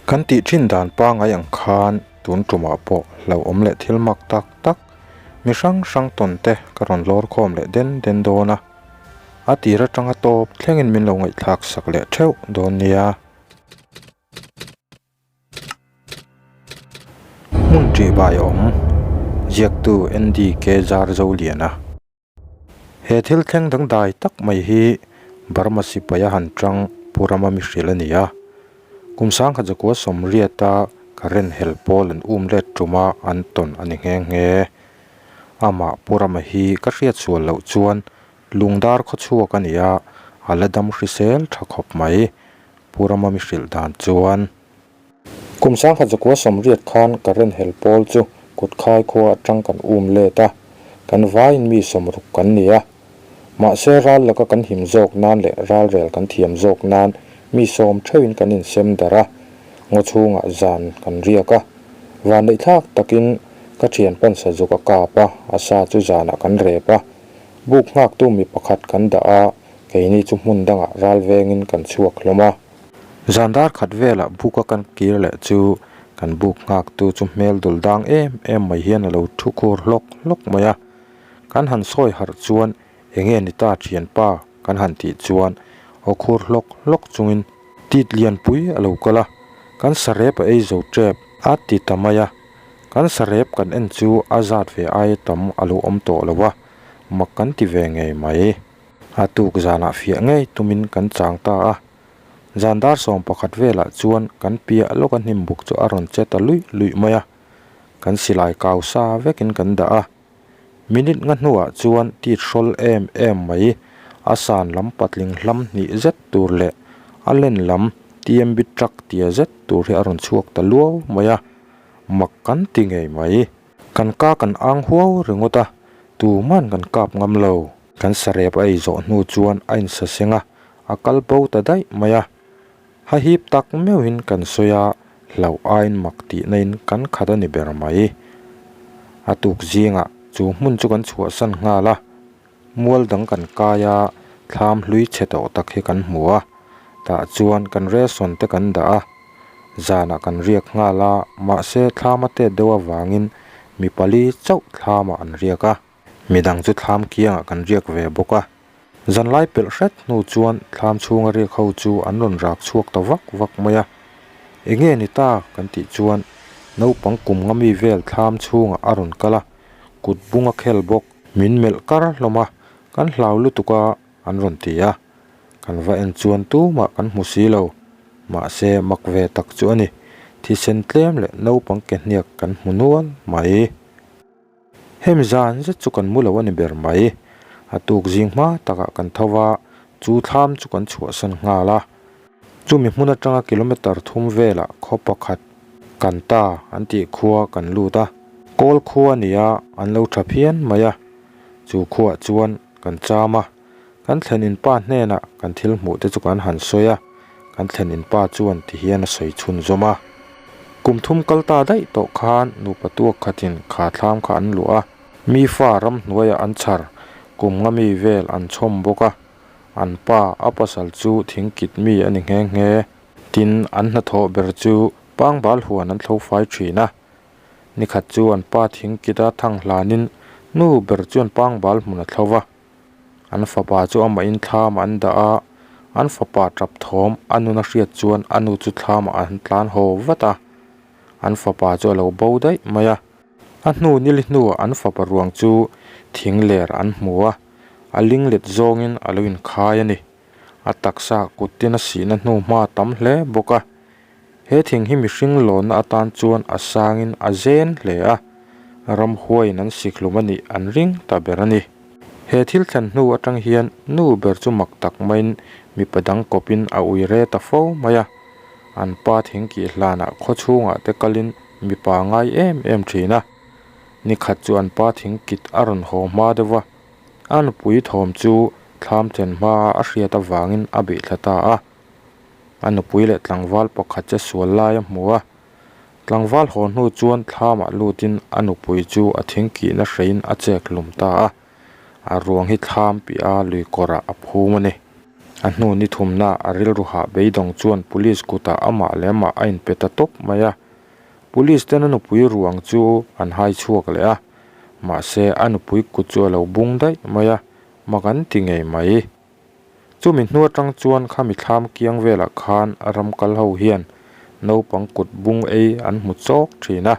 Kan tih thin dan pangai ang khan tun tumah pawh hlauhawm leh thil mak tak tak mi hrang hrang tawn te ka rawn lawr khawm leh den den dawn a, a tir atanga tawp thlengin min lo ngaihthlak sak leh theuh dawn nia. Hmun ṭih bai awm, ziaktu NDK Zarzoliana. He thil thleng dangdai tak mai hi Burma sipai a han tang Pu Rama mi hrilh a ni a. Kum sangkhat zakua sawmriata Karen hel pawl an um let tuma an tawn a ni nghe nghe. Amah Pu Rama hi ka hriat sual loh chuan lungdar khaw chhuak a ni a, a la dam hrisel tha khawp mai. Pu Rama mi hrilh dan chuan. Kum sangkhat zakua sawmriat khan Karen hel pawl chu kutkhai khua atang kan um let a, kan vaiin mi sawmruk kan ni a. Mahse ral laka kan him zawk nan leh ralrel kan thiam zawk nan mi sawm theuhin kan insem darh a, ngaw chhungah zan kan riak a. Vanneihthlak takin ka thian pan sazuk a kap a, a sa chu zanah kan rep a. Buk nghaktu mi pakhat kan dah a, keini chu hmun dangah ral vengin kan chhuak hlawm a. Zan dar khat velah buka kan kir leh chu kan buk nghaktu chu hmel dul dang em em mai hian a lo thu khur hlawk hlawk mai a. Kan han sawi harh chuan enge ni ta thianpa kan han tih chuan aw khur hlawk hlawk chungin tit lianpui a lo kal a, kan sarep a ei zo tep a ti ta mai a. Kan sarep kan en chu a zat ve aia tam a lo awm tawh lo a, mak kan ti ve ngei mai. A tuk zanah fiah ngei tumin kan chang ta a, zan dar 11 velah chuan kan piah lawka hnim buk chu a rawn che ta luih luih mai a, kan silai kau sa vekin kan dah a. Minute nga hnuah chuan tit hrawl em em mai, a san lam patling hlam hnih zet tur leh a len lam TMB truck tia zet tur hi a rawn chhuak ta luau mai a, mak kan ti ngei mai. Kan ka kan ang huau ringawt a, tuman kan kap ngam lo. Kan sarep a ei zawh hnu chuan a insaseng a, a kal bo ta daih mai a. Hahip tak meuhin kan sawi a, hlauh aiin mak tihna in kan khat a ni ber mai. A tuk zingah chu hmun chu kan chhuahsan nghal a, mual dang kan kai a, thlam hlui chhe tawh tak hi kan hmu a, tah chuan kan ration te kan dah a, zanah kan riak nghal a, mahse thlam a tet deuh avangin mi pali chauh thlamah an riak a. Midang chu thlam kiangah kan riak ve bawk a, zanlai pelh hret hnu chuan thlam chhunga riak ho chu an rawn rak chhuak ta vak vak mai a. Enge ni ta kan tih chuan naupang kum nga mi vel thlam chhungah a rawn kal a, kut bung a khel bawk. Min melh kar hlawm a, kan hlau lutuk a an rawn ti a. Kan va en chuan tumah kan hmu si lo, mahse mak ve tak chu a ni, thisen tlem leh naupang ke hniak kan hmu nual mai. Hemi zan zet chu kan mu lo a ni ber mai. A tuk zing hma takah kan tho va, chu thlam chu kan chhuahsan nghal a. Chumi hmun atanga kilometer thum velah khaw pakhat kan ta an tih khua kan lut a. Kawl khua a ni a, an lo tha phian mai a. Chu khuaah chuan kan cham a. Kan thlen in pa hnenah kan thil hmuh te chu kan han sawi a, kan thlen in pa chuan ti hian a sawi chhunzawm a. Kum thum kal ta daih tawh khan nupa tuak khatin kha thlam kha an luah a, mi fa ramhnuaiah an chhar, kum nga mi vel an chhawm bawk a, an pa a pasal chu thingkit mi a ni nghe nghe. Tin, an hnathawh ber chu pangbal huan an thlo fai thin a, nikhat chu an pa thingkit a thang hlanin nu ber chuan pangbal hmun a thlo va. An fapa chu amahin thlam an dah a, an fapa tap thawm a nun a hriat chuan a nu chu thlamah an tlan haw vat a, an fapa chu a lo bo daih mai a. A hnu nili hnuah an fapa ruang chu thing ler an hmu a, a ling let zawngin a lo inkhai a ni. A taksa kut tin a sihna hnu hma tam hle bawk a. He thing hi mihring lawnna atan chuan a sangin a zen hle a, ramhuaiin an sikhlum a nih an ring ta ber a ni. He thil thlen hnu atang hian nu ber chu mak tak maiin mipa dang kawpin a ui re ta fo mai a, an pa thing kih hlanah khaw chhungah te kalin mipa a ngai em em thin a. Nikhat chu an pa thing kit a rawn haw hma deuh va, a nupui thawm chu thlam then hmaa a hriat avangin a bihthla ta a. A nupui leh tlangval pakhat che sual lai a hmu a, tlangval haw hnu chuan thlamah lutin a nupui chu a thingkihna hreiin a chek hlum ta a, a ruang hi thlam piah a lui kawrah a phum a ni. A hnu ni thumna a rilru hah beidawng chuan police kutah amah leh amah a inpe ta tawp mai a. Police ten a nupui ruang chu an hai chhuak leh a, mahse a nupui kut chu a lo bung daih mai a, mak an ti ngei mai. Chumi hnu atang chuan khami thlam kiang velah khan ram kal ho hian naupang kut bung ei an hmu chawk thin a,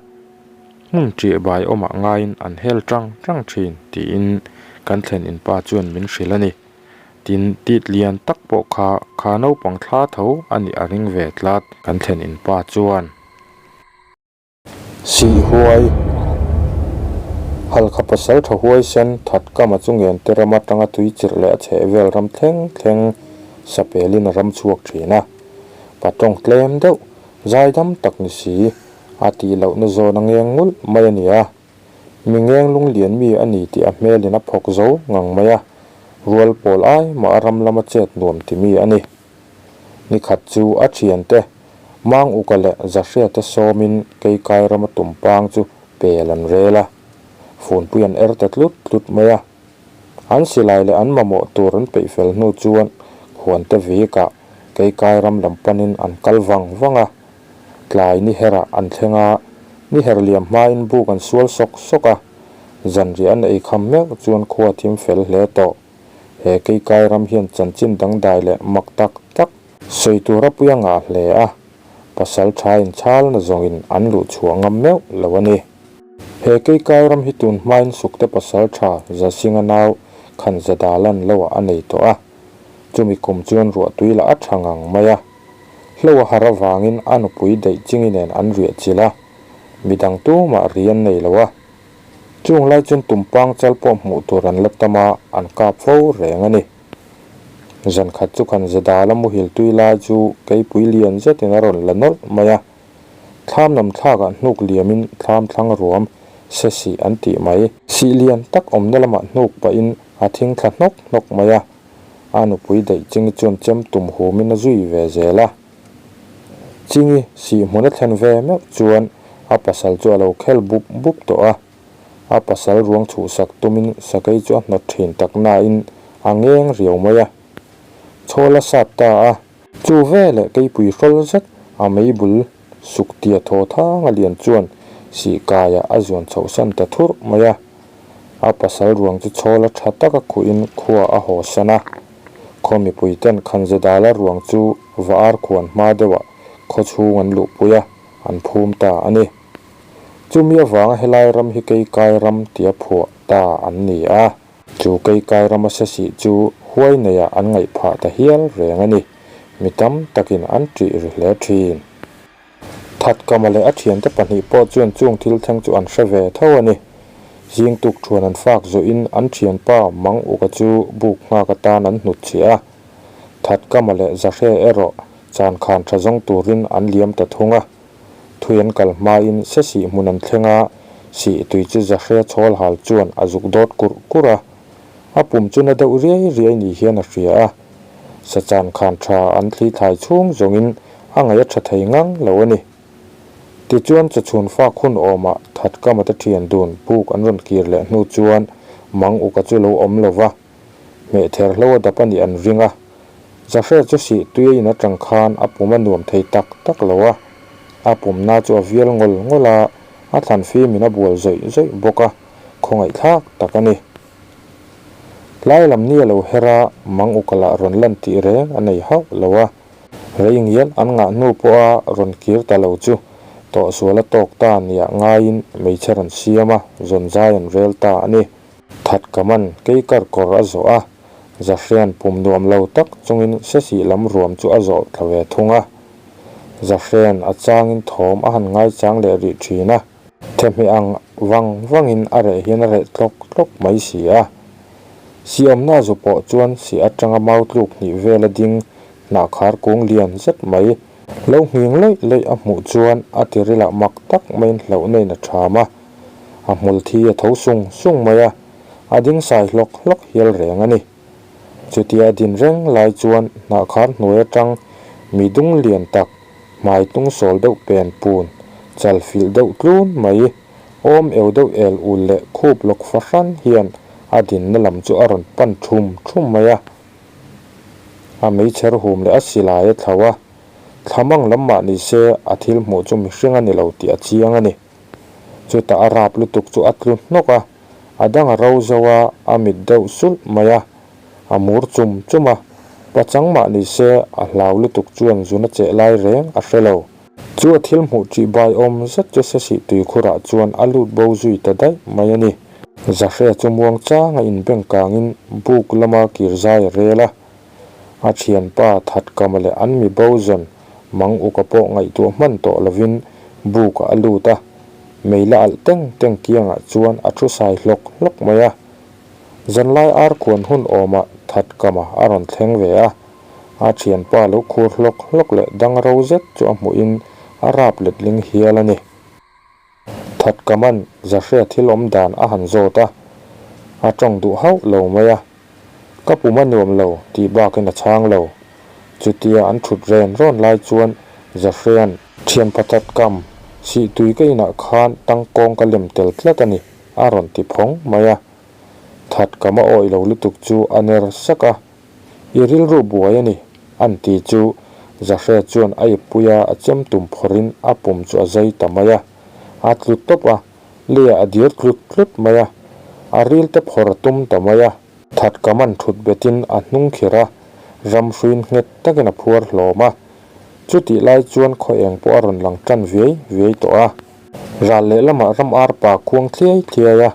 hmun ṭih bai awmah ngaiin an hel ṭang ṭang thin tiin kan thlen in pa chuan min hrilh a ni. Tin, tit lian tak pawh kha kha naupang thla tho a nih a ring ve tlat. Kan thlen in pa chuan. Sih huai, Halkha pasal tha huai sen that kama chu ngen te ram atanga tui chirh leh a chheh vel ram thleng thleng sapelin a ram chhuak thin a. Patawng tlem deuh, zaidam tak ni si, a tih lohna zawn a ngeng ngulh mai a ni a. Mi ngeng lunglian mi a ni tih a hmelin a phawk zo ngang mai a, rual pawl ai mah a ram lama chet nuam ti mi a ni. Nikhat chu a thiante Mang Uka leh Zahriate sawmin Keikai rama tumpang chu pel an rel a, funpui an er ta tlut tlut mai a. An silai leh an mamawh tur an peih fel hnu chuan khuante vikah Keikai ram lam panin an kal vang vang a. Tlai ni herah an thleng a, ni her liam hmain buk an sual sawk sawk a, zanriah an ei kham meuh chuan khua thim fel hle tawh. He Keikai ram hian chanchin dangdai leh mak tak tak sawi tur a pui a ngah hle a, pasal tha inchhalna zawngin an luh chhuah ngam meuh lo a ni. He Keikai ram hi tun hmain Sukte pasal tha Zasinga nau Khanzada lan loah a nei tawh a, chumi kum chuan ruahtui lah a tha ngang mai a. Hlo a har avangin a nupui daih chingi nen an riah chilh a, midang tumah ri an nei lo a. Chung lai chuan tumpang chal pawh hmuh tur an la tam a, an kap fo reng a ni. Zan khat chu khan Zadala muhil tui lai chu keipui lian zetin a rawn la nawlh mai a. Thlam lam thlakah hnuk liamin thlam thlang ruam se sih an tih mai. Sih lian tak awmna lamah hnuk pahin a thing thla hnawk hnawk mai a. A nupui daih Chingi chuan chem tum humin a zui ve zel a. Chingi sih hmun a thlen ve meuh chuan a pasal chu a lo khel bup bup tawh a. A pasal ruang chhuhsak tumin sakei chu a hnawt thin tak nain a ngeng riau mai a. Chhawl a sat ta a. Chu veleh keipui hrawl zet a meibul suk tia thaw thang a lian chuan sih kaiah a zuan chhohsan ta thurh mai a. A pasal ruang chu chhawl a tha taka khuhin khua a haw san a. Khaw mipui ten Khanzedala ruang chu va ar khuan hma deuhah khaw chhung an luhpui a, an phum ta a ni. Chumi avanga helai ram hi Keikai ram tia phuah ta an ni a. Chu Keikai rama sesih chu huai neiah an ngaih phah ta hial reng a ni. Mi tam takin an ṭih ri hle ṭhin. Thatkama leh a thiante pahnih pawh chuan chung thil thleng chu an hre ve tho a ni. Zing tuk thuan an fak zawhin an thianpa Mang Uka chu buk nghak atan an hnut chhiah a. Thatkama leh Zahre erawh chan khan tha zawng turin an liam ta thung a. Thui an kal hmain se sih hmun an thleng a, sih tui chu Zahre chhawl hal chuan a zuk dawt kurh kurh a. A pum chu na deuh riai riai ni hian a hria a. Sachan khan tha an thli thlai chhung zawngin a ngaih a tha thei ngang lo a ni. Tichuan chawchhun fak hun awmah Thatkama te thian dun buk an rawn kir leh hnu chuan Mang Uka chu lo awm lo va, hmeh ther hlo a dap a nih an ring a. Zahre chu sih tui a in atang khan a pum a nuam thei tak tak lo a, a pumna chu a vial ngawl ngawl a, a thlan fimin a bual zawih zawih bawk a, khawngaihthlak tak a ni. Tlai lam ni a lo her a, mang uka lah rawn lan tih reng a nei hauh lo a. Rei ngial an ngah hnu pawha rawn kir ta lo chu tawhsual a tawk ta nia ngaiin hmeichhe rawn siam a, zawn zai an rel ta a ni. Thatkaman keikar kawr a zawh a, Zahrian pum nuam lo tak chungin sesih lam ruam chu a zawh thla ve thung a. Zahrian a changin thawm a han ngaichang leh rih thin a. Thehmeh ang vang vangin a reh hian a reh tlawk tlawk mai si a. Siawmna zu pawh chuan si atanga mau tluk hnih vela ding hnahkhar kung lian zet mai lo nghing lawih lawih a hmuh chuan a tirilah mak tak maiin hlauhna in a tham a. A hmul thi a tho sung sung mai a, a ding sai hlawk hlawk hial reng a ni. Chutia a din reng lai chuan hnahkhar hnuai atang mi dung lian tak hmai tung sawl deuh pen pun, chal filh deuh tlun mai, awm eu deuh el ul leh khup lawk fahran hian a dinna lam chu a rawn pan thum thum mai a. A meichher hum leh a silai a thlo a, thlamang lam mah ni se a thil hmuh chu mihring a ni lo tih a chiang a ni. Chutah a rap lutuk chu a tlu hnawk a, a dang a ro zo a, a mit deuh sulh mai a, a mur chum chum a, pachang mah ni se a hlau lutuk chuan zuna cheh lai reng a hre lo. Chu a thil hmuh ṭih bai awm zet chu sesih tuikhurah chuan a lut bo zui ta daih mai a ni. Zahre chu muang changa inbeng kangin buk lama kir zai a rel a, a thianpa Thatkama leh an mi bo zawn mang uka pawh ngaihtuah hman tawh lovin bukah a lut a, mei la alh teng teng kiangah chuan a thu sai hlawk hlawk mai a. Zanlai ar khuan hun awmah Thatkama a rawn thleng ve a, a thianpa lo khur hlawk hlawk leh dang ro zet chu a hmuhin a rap letling hial a ni. Thatkaman Zahria thil awm dan a han zawt a, a tawng duh hauh lo mai a, Ka pum a nuam lo tih bakin a chhang lo. Chutia an thut ren rawn lai chuan Zahria'n, Thianpa Thatkam, sihtui ka inah khan tangkawng ka lem tel tlat a ni, a rawn ti phawng mai a. Thatkam a awih lo lutuk chu a ner sak a, I rilru buai a ni, an ti chu Zahre chuan a ippui a, a chem tum phawrhin a pum chu a zai ta mai a. A tlu tawp a, leiah a dir tlut tlut mai a, a ril te phawr a tum ta mai a. Thatkaman thut betin a hnung khirh a, ramhruiin nghet takin a phuar hlawm a. Chutih lai chuan khaw eng pawh a rawn lang tan viai viai tawh a. Ral lehlamah ram arpa khuang thliai thliai a,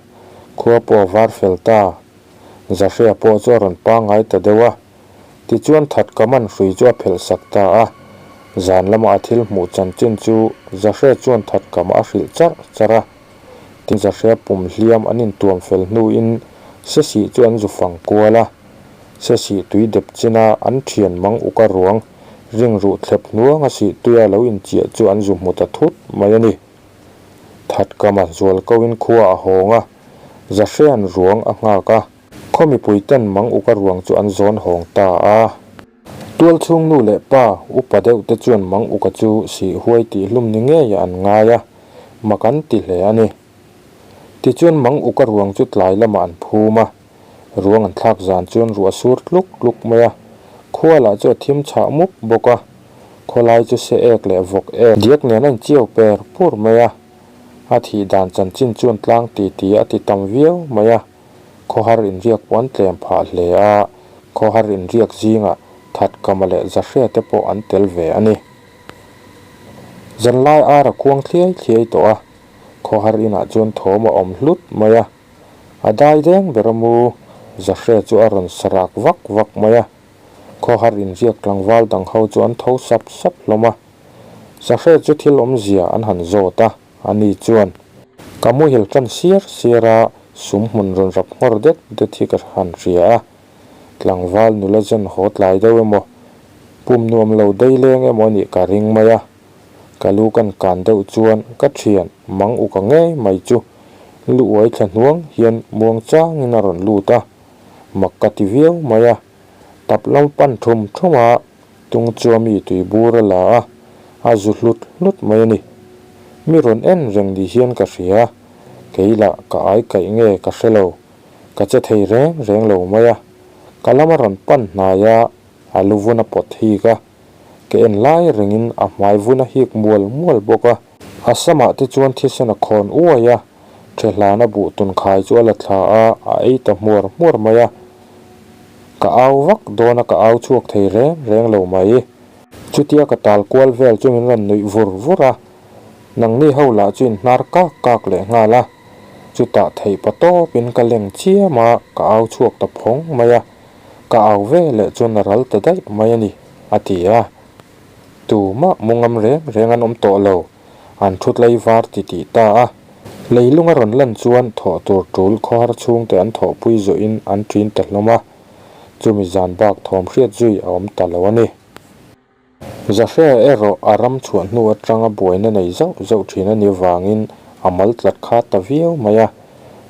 khua pawh a var fel ta. Zahria pawh chu a rawn pangngai ta deuh a, tichuan Thatkaman hrui chu a phelh sak ta a. Zan lama a thil hmuh chanchin chu Zahria chuan Thatkama a hrilh charh charh a. Tin Zahria pum hliam an intuam fel hnuin Sesih chu an zu fang kual a. Sesih tui dep china an thian mang uka ruang ringruh thlep hnuanga sih tuia lo inchiah chu an zu hmu ta thut mai a ni. Thatkama zualkoin khua a hawng a, Zahrean ruang a nghak a, khaw mipui ten mang uka ruang chu an zawn hawng ta a. Tualchhung nu leh pa upa deuh te chuan mang uka chu sih huai tih hlum ni ngei an ngai a, mak an ti hle a ni. Tichuan mang uka ruang chu tlai lamah an phum a, ruang an thlak zan chuan ruah sur tluk tluk mai a, khua lah chu a thim chhah mup bawk a, khawlai chu se ek leh vawk ek diak nen a inchiau per pur mai a. A thih dan chanchin chuan tlang ti ti a ti tam viau mai a, khawhar inriak pawh an tlem phah hle a, khawhar inriak zingah Thatkama leh Zahria te pawh an tel ve a ni. Zanlai ar a kuang thliai thliai tawh a, khawhar inah chuan thawm a awm hlut mai a, a dai deng ber a mu, Zahria chu a rawn sarak vak vak mai a, khawhar inriak tlangval dang ho chu an tho sap sap hlawm a. Sahre chu thil awmzia an han zawt a, ani chuan, Ka muhil tan siar siar a, sum hmun rawn rap nghawr det det hi ka han hria a, tlangval nula zen haw tlai deuh emaw, pum nuam lo dei leng emaw anih ka ring mai a, ka lu kan kan deuh chuan ka thian mang uka ngei mai chu lu uai thla hnuang hian muang changin a rawn lut a, mak ka ti viau mai a, tap lam pan thum thum a. Tung chu a mi tui bur a la a, a zu hlut hlut mai a ni. Mi rawn en reng ni hian ka hria, kei lah ka ai kaih nge ka hre lo, ka che thei reng reng lo mai a. Ka lam a rawn pan hnai a, a lu vun a pawt hik a, ka en lai rengin a hmai vun a hik mual mual bawk a. A samah te chuan thisen a khawn uai a, Ṭhehlana buh tun khai chu a la thla a, a ei ta hmuar hmuar mai a. Ka au vak dawn a, ka au chhuak thei reng reng lo mai. Chutia ka tal kual vel chu min rawn nuih vur vur a, nangni ho lah chu in hnar kak kak leh nghal a. Chutah theih pa tawpin ka leng chiam a, ka au chhuak ta phawng mai a, ka au ve leh chuan a ral ta daih mai a ni, a ti a. Tumah mu ngam reng reng an awm tawh lo. An thut lei var ti tih ta a. Leilung a rawn lan chuan thawh tur tul khawhar chhungte an thawhpui zawhin an ṭin ta hlawm a, chumi zan bak thawm hriat zui a awm ta lo a ni. Zahre erawh a ram chhuah hnu atanga buaina nei zauh zauh ṭhin a nih avangin a mal tlat kha ta viau mai a,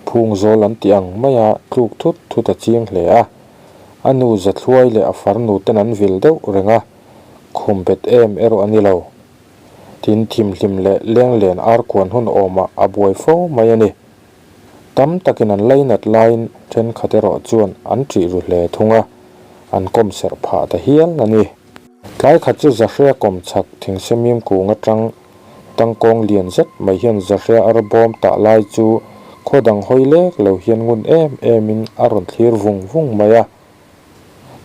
phung zawl an tih ang maia tluk thut thut a chiang hle a. A nu Zathluai leh a farnu ten an vil deuh reng a, khum bet em erawh a ni lo. Tin, thimhlim leh lenglen ar kuan hun awmah a buai fo mai a ni. Tam takin an lainat laiin thenkhat erawh chuan an ṭih ru hle thung a. an kawm serh phah ta hial a ni. Tlai khat chu Zahria kawm chhak thingsemim kung atang tangkawng lian zet mai hian Zahria arbawm tah lai chu khaw dang hawi lek lo hian ngun em em in a rawn thlir vung vung mai a.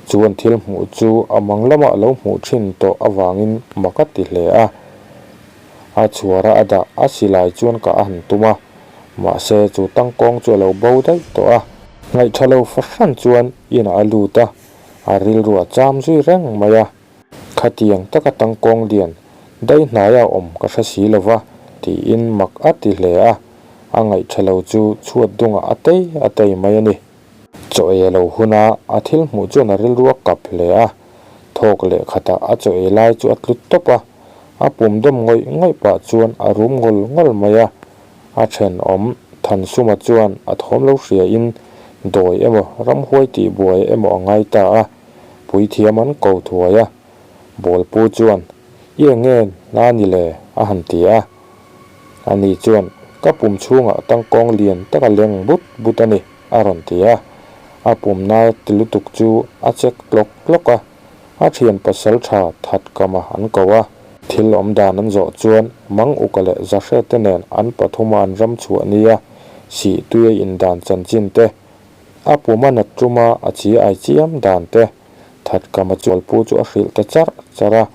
Chuan thil hmuh chu a mang lamah lo hmuh thin tawh avangin mak a ti hle a. A chhuara a dah a silai chuan kah a han tum a, mahse chu tangkawng chu a lo bo daih tawh a. Ngaihtha lo fahran chuan inah a lut a, a rilru a cham zui reng mai a. Khatiang taka tangkawng lian daih hnaia awm ka hre si lo va tiin mak a ti hle a, a ngaihtha lo chu chhuat dungah a tei a tei mai a ni. Chaw ei a lo hun a, a thil hmuh chuan a rilru a kap hle a, thawk leh khatah a chaw ei lai chu a tlut tawp a, a pum dawm ngawih ngawih pah chuan a rum ngawl ngawl mai a, a thenawm Thansuma chuan a thawm lo hria in dawi emaw ramhuai tih buai emaw a ngai ta a, puithiam an ko thuai a, Bawlpu chuan I eng nge na ni le? a han ti a. Ani chuan, Ka pum chhungah tangkawng lian tak a leng but but a ni, a rawn ti a. A pum nai ti lutuk chu a chek tlawk tlawk a, a thian pasal tha that kama an ko a. Thil awm dan an zawh chuan Mang Uka leh Zahre te nen an pathuma an ram chhuah nia sih tui a indan chanchin te, a pum a nat tuma a chi ai chiam dan te, that kama chualpu chu a hrilh ta charh charh a.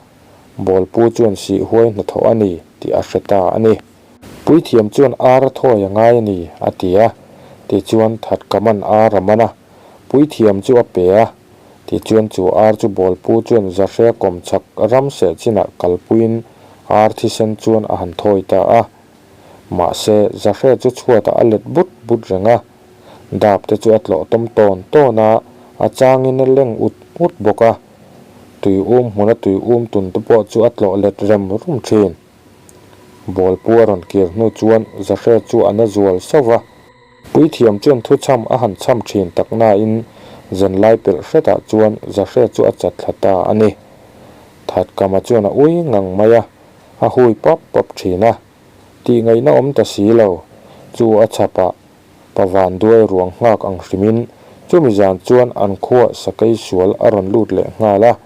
Bawlpu chuan sih huai hnathawh a ni tih a hre ta a ni. Puithiam chuan ar a thawi a ngai a ni, a ti a. Tichuan Thatkaman ar a man a, puithiam chu a pe a. Tichuan chu ar chu Bawlpu chuan Zahre kawmchhak ram seh chinah kalpuiin ar thisen chuan a han thawi ta a. Mahse, Zahre chu chhuatah a let but but reng a. Dap te chu a tlawh tawm tawn tawn a, a changin a leng ut ut bawk a. Tui um hmuna tui um tun te pawh chu a tlawh let rem rum thin. Bawlpu a rawn kir hnu chuan Zahre chu a na zual sauh va. Puithiam chuan thuchham a han chham thin tak nain zanlai pelh hretah chuan Zahre chu a chat thla ta a ni. Thatkama chuan a ui ngang mai a, a hui pap pap thin a. Tih ngaihna awm ta si lo, chu a chhapah Pavan duai ruang nghak ang hrimin chumi zan chuan an khuah sakei sual a rawn lut leh nghal a,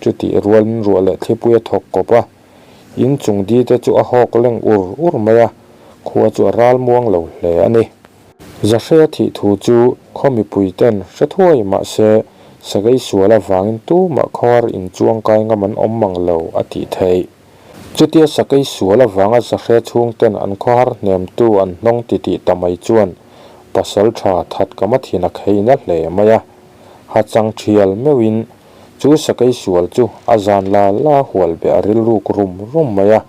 chutih rualin ruah leh thlipui a thawk kawp a, in chung di te chu a hawk leng ur ur mai a, khua chu a ral muang lo hle a ni. Zahre thih thu chu khaw mipui ten hre thuai mahse sakei sual avangin tumah khawhar inchuangkai ngam an awm mang lo a tih theih. Chutia sakei sual avanga zahre chhungten an khawhar hnemtu an hnawng titih ta mai chuan pasal tha that ka ma thin a khei na hle mai a. Ha chang thial meuhin chu sakei sual chu a zan la la hual beh a rilruk rum rum mai a.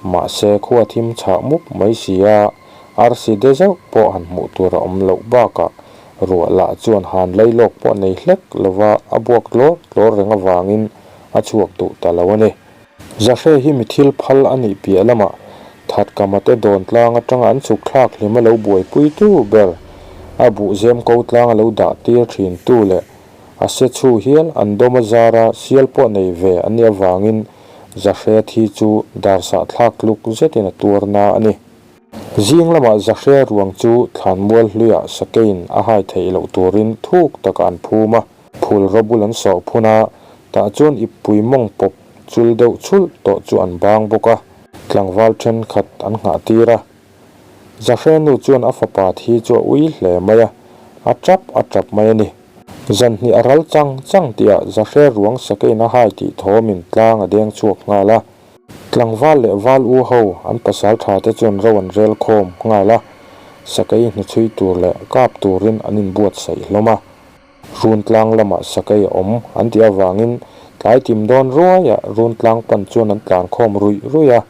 Mahse khua thim chhah mup mai si a, arsi de zauh pawh han hmuh tur a awm loh bakah ruah lah chuan han lailawk pawh nei hlek lova a buak tlawr tlawr reng avangin a chhuak duh ta lo a ni. Zahre hi mi thil phal a nih piah lamah Thatkama te dawn tlang atanga an chhuk thlak hlim a lo buaipui tu ber, a buh zem ko tlang a lo dah tir thin tu leh a se chhu hial an dawm a zara sial pawh nei ve an nih avangin Zahre thi chu darsah thlak tluk zetin a tuar na a ni. Zing lamah Zahre ruang chu thlanmual hluiah sakeiin a hai theih loh turin thuk takah an phum a. Phul rawbul an sawh phun a, tah chuan ippui mawng pawp chul deuh chhulh tawh chu an bang bawk a. Tlangval thenkhat an nghah tir a. Zahre nu chuan a fapa thi chu a ui hle mai a, a tap a tap mai a ni. Zan hnih a ral chang chang tihah Zahre ruang sakein a hai tih thawmin tlang a deng chhuak nghal a. Tlangval leh val u ho an pasal tha te chuan ro an rel khawm nghal a, sakei hnuchhui tur leh kap turin an inbuatsaih hlawm a. Runtlang lamah sakei a awm an tih avangin tlai tim dawn ruaiah Runtlang pan chuan an tlan khawm ruih ruih a.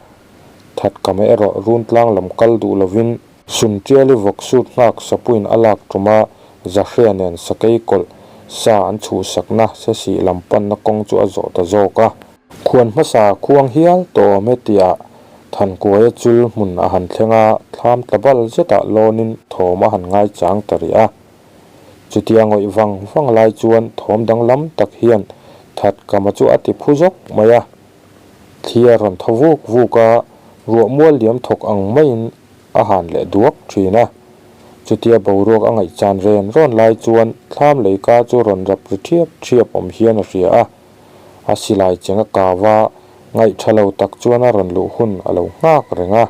Thatkama erawh Runtlang lam kal duh lovin Suntiali vawk sut nghak sapuiin a lak ṭuma Zahria nen sakei kawlh sa an chhuhsakna sesih lam panna kawng chu a zawh ta zawk a. Khuan hmasa khuang hial tawh awm e tia Thankuaia chul hmun a han thleng a, thlam tla bal zetah lawnin thawm a han ngaichang ta rih a. Chutia ngawih vang vang lai chuan thawm danglam tak hian Thatkama chu a ti phu zawk mai a. Thli a rawn thaw vuk vuk a, ruah mual liam thawk ang maiin a han leh duak thin a. Chutia boruak a ngaihchan ren rawn lai chuan thlam leika chu rawn rap ri ṭhiap ṭhiap awm hian a hria a. A silai cheng a kau a, ngaihṭha lo tak chuan a rawn luh hun a lo nghak reng a.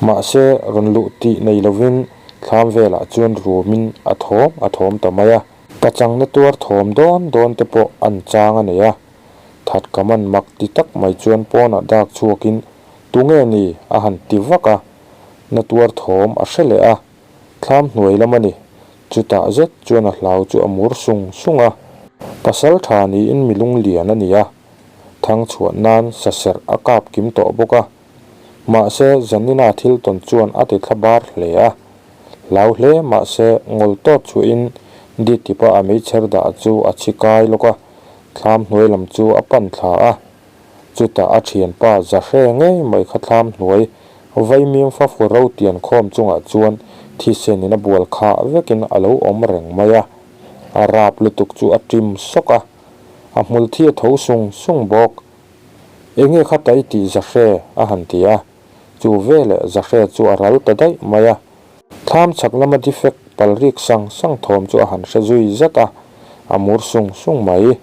Mahse, rawn luh tih nei lovin thlam velah chuan rumin a thawm a thawm ta mai a. Pachangna tuar thawm dawn dawn te pawh an chang a nei a. Thatkaman mak ti tak mai chuan pawnah dak chhuakin, Tunge ni? a han ti vak a. Na tuar thawm a hre leh a, thlam hnuai lam a ni. Chutah zet chuan a hlau chu a mur sung sung a. Pasal tha niin mi lunglian a ni a, thang chhuah nan sa serh a kap kim tawh bawk a. Mahse, Zanina thil tawn chuan a ti thla bar hle a. Hlau hle mahse, ngawl tawt chhuahin Ditipa a meichher dah chu a chhi kai lawk a, thlam hnuai lam chu a pan thla a. Chutah a thianpa Zahre ngei mai kha thlam hnuai vaimim fafu ro tian khawm chungah chuan thisenin a bual khah vekin a lo awm reng mai a. A rap lutuk chu a ṭim sawk a, a hmul thi a tho sung sung bawk. Enge kha ta i tih Zahre? a han ti a. Chu veleh Zahre chu a ral ta daih mai a. Thlam chhak lama defect pal rik sang sang thawm chu a han hre zui zat a, a mur sung sung mai.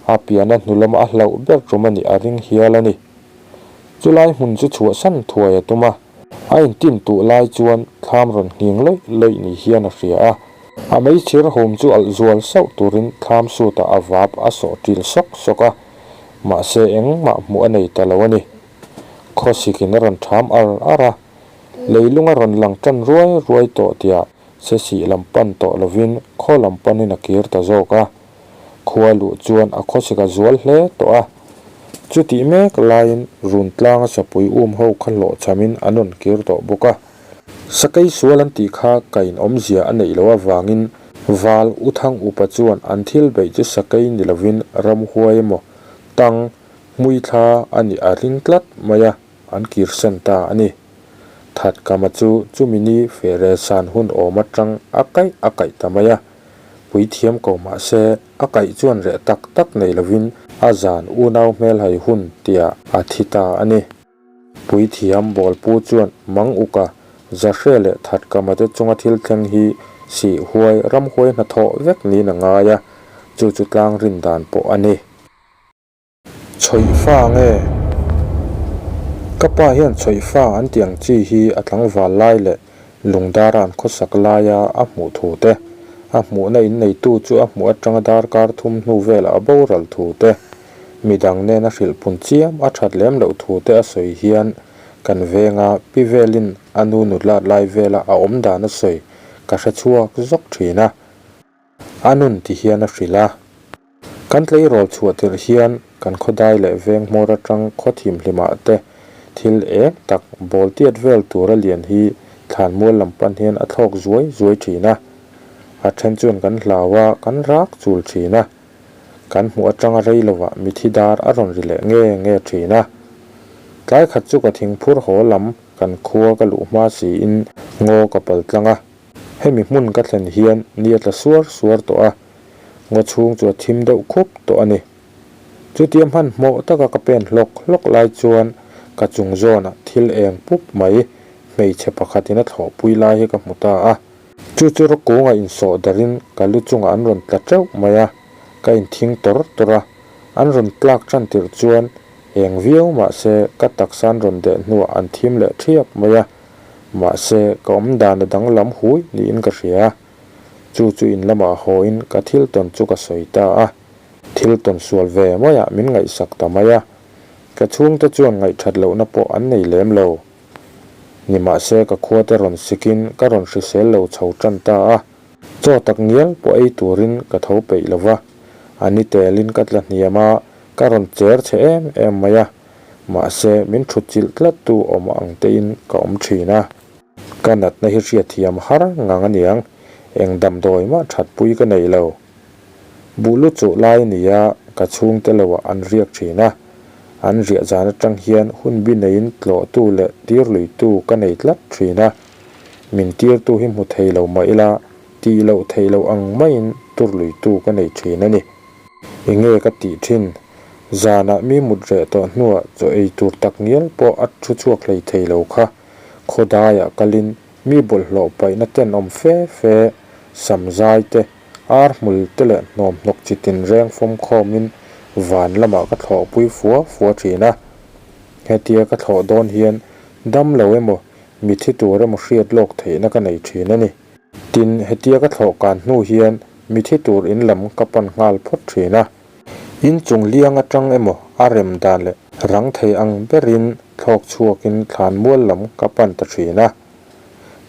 A piana hnu lama a hlauh ber tum a nih a ring hial a ni. Chulai hmun chu chhuahsan thuai a tum a, a intin tuh lai chuan thlam rawn nghing lawih lawih ni hian a hria a. A meichher hum chu alh zual sauh turin thlam sutah a vap a sawh ṭil sawk sawk a, mahse engmah hmuh a nei ta lo a ni. Khawsikin a rawn ṭham ar ar a, leilung a rawn lang ṭan ruai ruai tawh tiah sesih lam pan tawh lovin khaw lam panin a kir ta zawk a. Khua luh chuan a khawsik a zual hle tawh a. Chutih mek laiin run tlanga sapui um ho kha hlawhchhamin an rawn kir tawh bawk a. Sakei sual an tih kha ka in awmzia a neih loh avangin Val U Thang Upa chuan an thil beih chu sakei ni lovin ramhuai emaw tang hmuithla a nih a ring tlat mai a, an kirsan ta a ni. Thatkama chu chumi ni fehrel san hun awm atang a kaih a kaih ta mai a. Puithiam ko mah se, a kaih chuan reh tak tak nei lovin a zan unau hmelhai hun tiah a thi ta a ni. Puithiam Bawlpu chuan Mang Uka, Zahre leh Thatkama te chunga thil thleng hi sih huai ramhuai hnathawh vek niin a ngai a, chu chu tlang rin dan pawh a ni. Chhawih fa nge? Ka pa hian chhawih fa an tih ang chi hi a tlangval lai leh lungdara an khawsak laia a hmuh thu te, a hmuhna inneitu chu a hmuh atanga darkar thum hnu velah a boral thu te, midang nen a hrilh pun chiam a that lem loh thu te a sawi hian kan venga pi velin a nu nutlat lai vela a awm dan a sawi ka hre chhuak zawk thin a, a nun ti hian a hrilh a. Kan tleirawl chhuah tirh hian kan khawdai leh veng hmawr atang khaw thimhlimah te thil eng tak bawl tiat vel tura lian hi thlanmual lam pan hian a thlawk zuai zuai thin a. A then chuan kan hlau a, kan rak chul thin a. Kan hmuh atanga rei lovah mithi dar a rawn ri leh nge nge thin a. Tlai khat chu ka thingphur haw lam kan khua ka luh hma siin ngaw ka pal tlang a. Hemi hmun ka thlen hian ni a tla suar suar tawh a. Ngaw chhung chu a thim deuh khup tawh a ni. Chutia hmanhmawh taka ka pen hlawk hlawk lai chuan ka chung zawnah thil eng pup mai hmeichhe pakhatin a thlawhpui lai hi ka hmu ta a. Chu chu rawkungah insawh darin ka lu chungah an rawn tla teuh mai a, ka inthing tawr tawr a. An rawn tlak tan tirh chuan eng viau mahse ka taksa an rawn deh hnuah an thim leh thiap mai a. Mahse ka awmdan a danglam hui niin ka hria. Chu chu in lamah hawiin ka thil tawn chu ka sawi ta a, thil tawn sual ve maiah min ngaihsak ta mai a, ka chhungte chuan ngaihthat lohna pawh an nei lem lo. Nimahse ka khuate rawn sikin ka rawn hrisel lo chho tan ta a, chaw tak ngial pawh ei turin ka tho peih lo va, a ni telin ka tla hniam a, ka rawn cher chhe em em mai a, mahse min thutchilh tlattu awm ang tein ka awm thin a. Ka natna hi hriatthiam har ngang aniang, eng damdawi mah thatpui ka nei lo. Buh lu chuh lai a ni a, ka chhungte loah an riak thin a. An riah zan atang hian hun bi neiin tlawhtu leh tirluitu ka nei tlat thin a. Min tirtu hi hmu thei lo mah ila, tih loh theih loh ang maiin turluitu ka nei thin a ni. Enge ka tih thin? Zanah mi mut reh tawh hnuah chaw ei tur tak ngial pawh a thu chhuak hlei thei lo kha. Khawdaiah kalin Mi bawlhhlawh paihna tenawm fe fe, sam zai te, ar hmul te leh hnawm hnawk chi tinreng fawm khawmin van lamah ka thlawhpui fua fua thin a. Hetia ka thlawh dawn hian dam lo emaw, mithi tur emaw hriat lawk theihna ka nei thin a ni. Tin, hetia ka thlawh kan hnu hian mithi tur in lam ka pan nghal phawt thin a. In chung liang atang emaw a rem dan leh rang thei ang berin thlawk chhuakin thlan mual lam ka pan ta thin a.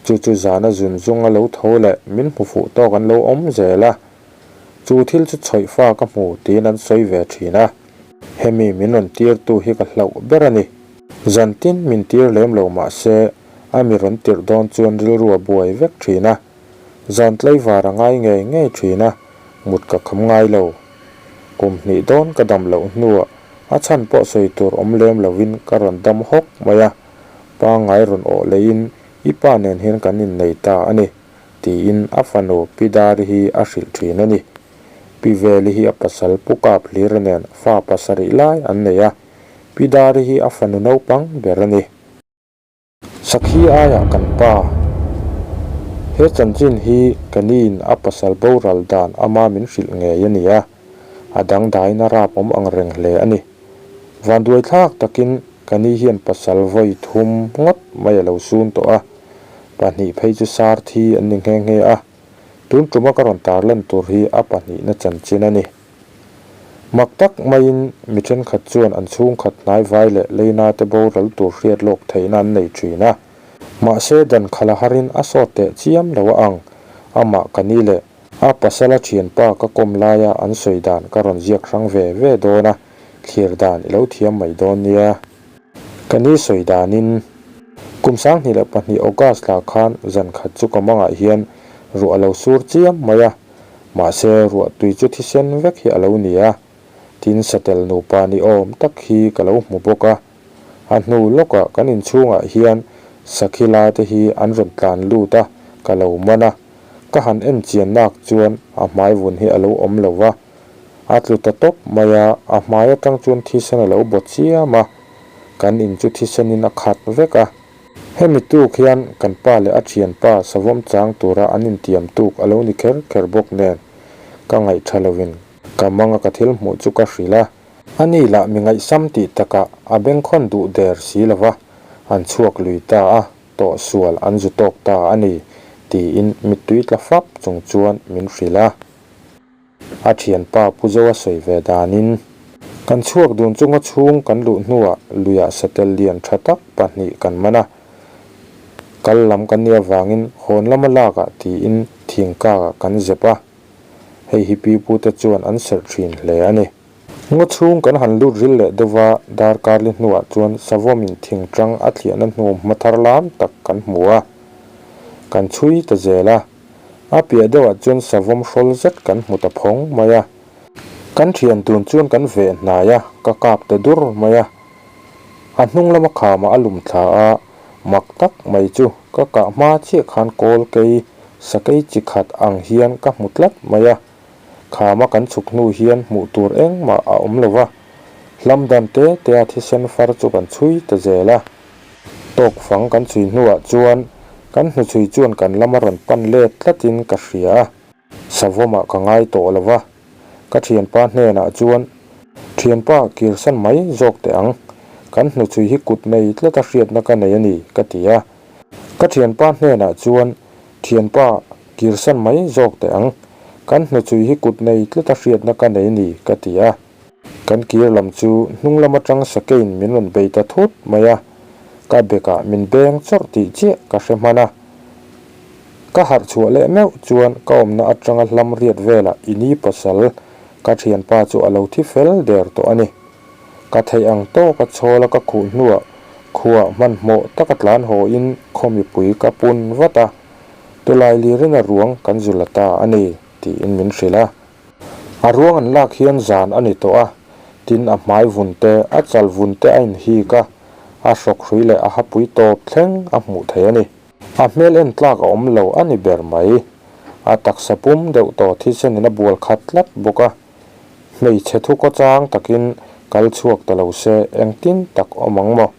Chu chu zana zun zung a lo tho leh min hmu fuh tawk an lo awm zel a. Chu thil chu chhawih fa ka hmu tiin an sawi ve thin a. Hemi min rawn tirtu hi ka hlauh ber a ni. Zan tin min tir lem lo mah se a mi rawn tirh dawn chuan rilru a buai vek thin a. Zan tlaivar a ngai ngei ngei thin a, mut ka kham ngai lo. Kum hnih dawn ka dam loh hnuah a chhan pawh sawi tur awm lem lovin ka rawn dam hawk mai a, pangngai rawn awh leiin i pa nen hian kan innei ta a ni, tiin a fanu Pi Dari hi a hrilh thin a ni. Pi Veli hi a pasal Pu Kap Hlira nen fa pasarih lai an nei a, Pi Dari hi a fanu naupang ber a ni. Sakhi aiah kan pa. He chanchin hi ka niin a pasal boral dan ama min hrilh ngei a ni a, a dangdaiin a rap awm ang reng hle a ni. Vanduai thlak takin ka ni hian pasal vawi thum ngawt mai a lo sun tawh a, pahnih phei chu sar thi an ni nghe nghe a, tun tuma ka rawn tarlan tur hi a pahnihna chanchin a ni. Mak tak maiin mi thenkhat chuan an chhungkhat hnaivai leh leina te boral tur hriat lawk theihna an nei thin a. Mahse dan khala harin a sawt teh chiam lo a ang. Amah ka ni leh a pasala thianpa ka kawm laia an sawi dan ka rawn ziak hrang ve ve dawn a, thlir dan i lo thiam mai dawn nia. Ka ni sawi danin kum 2002 August lah khan zan khat chu ka mangah hian ruah a lo sur chiam mai a. Mahse, ruahtui chu thisen vek hi a lo ni a, tin satel nupa ni awm tak hi ka lo hmu bawk a. A hnu lawkah kan inchhungah hian sakhi la te hi an rawn tlan lut a, ka lo man a. Ka han en chian nak chuan a hmai vun hi a lo awm lo va. A tlu ta tawp mai a, a hmai atang chuan thisen a lo baw chiam a. Kan in chu thisenin a khat vek a. Hemi tuk hian kan pa leh a thianpa savawm chang tura an intiam tuk a lo ni kher kher bawk nen ka ngaih tha lovin ka manga ka thil hmuh chu ka hrilh a. Ani lah mi ngaihsam tih takah a bengkhawn duh der si lova an chhuak lui ta a, tawh sual an zu tawk ta a ni tiin mittui tla fap chung chuan min hrilh a. A thianpa Pu Zoa sawi ve danin, Kan chhuak dun chunga chhung kan luh hnuah luiah satel lian tha tak pahnih kan man a, kal lam kan nih avangin hawn lama lakah tiin thingkakah kan zep a, hei hi pipute chuan an serh thin hle a ni. Ngaw chhung kan han lut ril leh deuh va, darkar li hnuah chuan savawmin thingtang a thliahna hnu hma thar lam tak kan hmu a, kan chhui ta zel a. A piah deuhah chuan savawm hrawl zet kan hmu ta phawng mai a. Kan thian tun chuan kan veh hnai a, ka kap ta dur mai a. A hnung lama khamah a lum thla a, mak tak mai chu ka kah hma chiah khan kawl kei sakei chi khat ang hian ka hmu tlat mai a. Khama kan chhuk hnu hian hmuh tur engmah a awm lo va, hlam dan te tea thisen far chu kan chhui ta zel a. Tawk fang kan chhui hnuah chuan kan hnuchhui chuan kan lama rawn pan let tlatin ka hria a. Savawmah ka ngai tawh lo va, ka thianpa hnenah chuan, Thianpa, kirsan mai zawk teh ang. Kan hnuchhui hi kut nei tlata hriatna ka nei a ni, ka ti a. Ka thianpa hnenah chuan, Thianpa, kirsan mai zawk teh ang. Kan hnuchhui hi kut nei tlata hriatna ka nei a ni, ka ti a. Kan kir lam chu hnung lam atang sakein min rawn bei ta thut mai a, ka bekah min beng chawrh tih chiah ka hre hman a. Ka harh chhuah leh meuh chuan ka awmna atanga hlam riat velah i ni pasal ka thianpa chu a lo thi fel der tawh a ni. Ka theih ang tawka chhawla ka khuh hnuah khuah hmanhmawh taka tlan haw-in khaw mipui ka pun vat a, tulai lirin a ruang kan zu la ta a ni tiin min hrilh a. A ruang an lak hian zan a ni tawh a, tin a hmai vun te, a chal vun te a inhik a, a hrawk hrui leh a hapui tawp thleng a hmuh thei a ni. A hmel en tlak a awm lo a ni ber mai. A taksa pum deuh tawh thisenin a bual khat tlat bawk a. Hmeichhe thu kaw chang takin kal chhuak ta lo se engtin tak awm ang maw?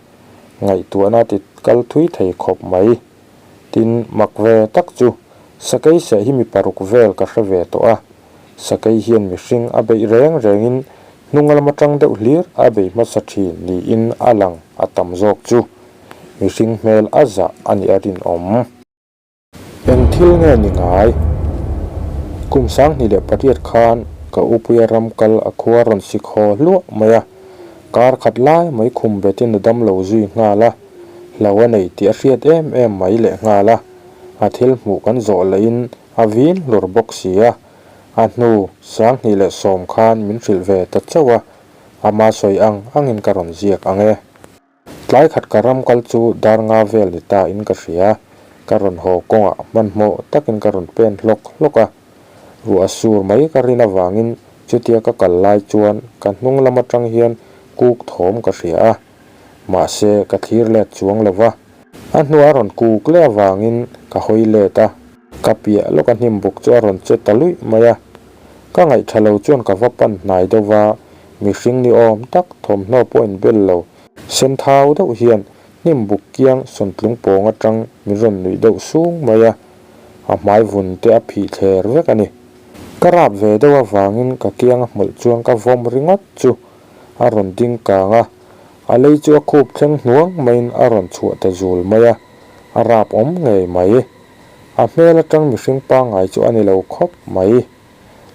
Ngaihtuahna ti kal thui thei khawp mai. Tin, mak ve tak chu, sakei seh hi mi paruk vel ka hre ve tawh a. Sakei hian mihring a beih reng rengin hnung lam atang deuh hlir a bei hmasa thin niin a lang a tam zawk chu. Mihring hmel a zah a nih a rinawm. Eng thil nge ni ngai? Kum 2008 khan ka upuia ram kal a khua rawn sik haw hluah mai a, kar khat lai mai khum betin a dam lo zui nghal a, hlo a nei tih a hriat em em mai leh nghal a, a thil hmuh kan zawh lahin a vin hlur bawk si a, a hnu 2010 khan min hrilh ve ta chauh a, ama sawi ang angin ka rawn ziak ang e. Tlai khat ka ram kal chu dar nga vel ni ta in ka hria, ka rawn haw kawngah hmanhmawh takin ka rawn pen hlawk hlawk a. Ruah sur mai ka rin avangin chutia ka kal lai chuan ka hnung lam atang hian kuk thawm ka hria a. Mahse ka thlir let chuang lo va. A hnuah a rawn kuk leh avangin ka hawi let a. Ka piah lawk a hnim buk chu a rawn che ta luih mai a. Ka ngaihtha lo chuan ka va pan hnai deuh va, mihring ni awm tak thawmhnaw pawh inbel lo. Sen thau deuh hian hnim buk kiang sawntlung pawng atang min rawn nuih deuh sung mai a, a hmai vun te a phih thler vek a ni. Ka rap ve deuh avangin ka kiang a hmawlh chuan ka vawm ringawt chu a rawn ding kang a, a lei chu a khup thleng hnuang maiin a rawn chhuah ta zul mai a, a rap awm ngei mai. A hmel atang mihring pangngai chu a ni lo khawp mai.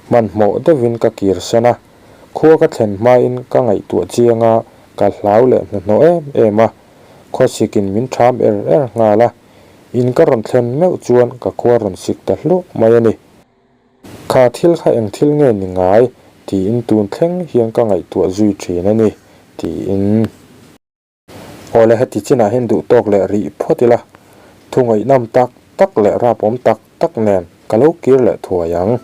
Hmanhmawh deuhin ka kir san a. Khua ka thlen hmain ka ngaihtuah chiang a, ka hlau leh hnahnawh em em a. Khawsikin min ṭham er er nghal a, in ka rawn thlen meuh chuan ka khua rawn sik ta hluah mai a ni. Kha thil kha eng thil nge ni ngai tiin tun thleng hian ka ngaihtuah zui ṭhin a ni, tiin. Awle heti chinah hian duh tawk leh rih phawt ila, thu ngaihnawm tak tak leh rapawm tak tak nen ka lo kir leh thuai ang.